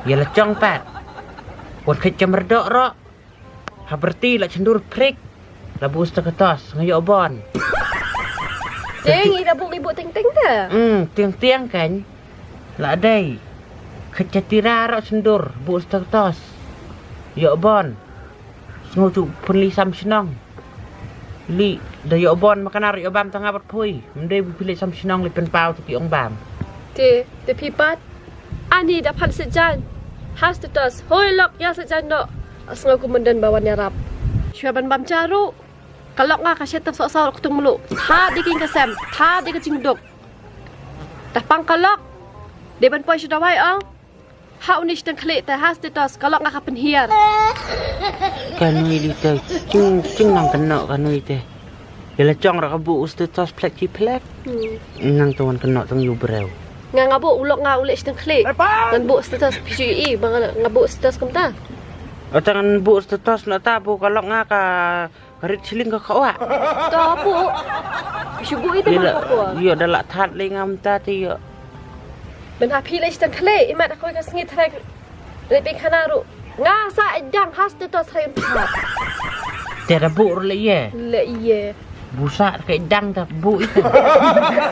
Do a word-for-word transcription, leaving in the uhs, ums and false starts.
Ïa la chong pat. Wat khit ka merdok ro. Ha berti la chendur prik. La bu status nga ïoh bon. Te ngi da bu ngi bu ting ting te. Hmm, ting ting kan. La dei. Khit ka tira ro chendur bu status. Ïoh bon. Sngew tu pynli sam shnong. Li da ïoh bon ma kana ïoh bam tanga bat phui. Mdei bu pynli sam shnong li pynpaw tu pi ong bam. Te te pi pat. Ani da phan sejan. Has tu tos. Hoi lok ya sejan do. Sngew ku menden bawan ya rap. Shwa ban bam charu. Ka lok nga ka shet tap sok sok tung melu. Tha di king ka sem. Tha di ka jingduk. Tah pang ka lok. Dei ban poi shu dawai ong. Ha uni shteng khlieh te ha status ka lok nga ka pynhiar. Ka nui di te ching ching nang keno ka nui te. Ïa la chong ra ka bu u status plek ki plek. Hmm. Nang tuan keno tang yu breu. Nga nga bu u lok nga u leh shteng khlieh. Ngan bu status phi shu i ba nga nga bu status kumta. Ata ngan bu status na ta bu ka lok nga ka Ka rit shilling ka khawa. To pu. Shu bu ite ma ko. Ïoh da la that le ngam ta te ïoh. Ben ha phi le stan khle imat ko ka sngi threk. Le pe khana ru. Nga sa dang has te to threk. Te da bu le ye. Le ye. Bu sa ka dang da bu ite.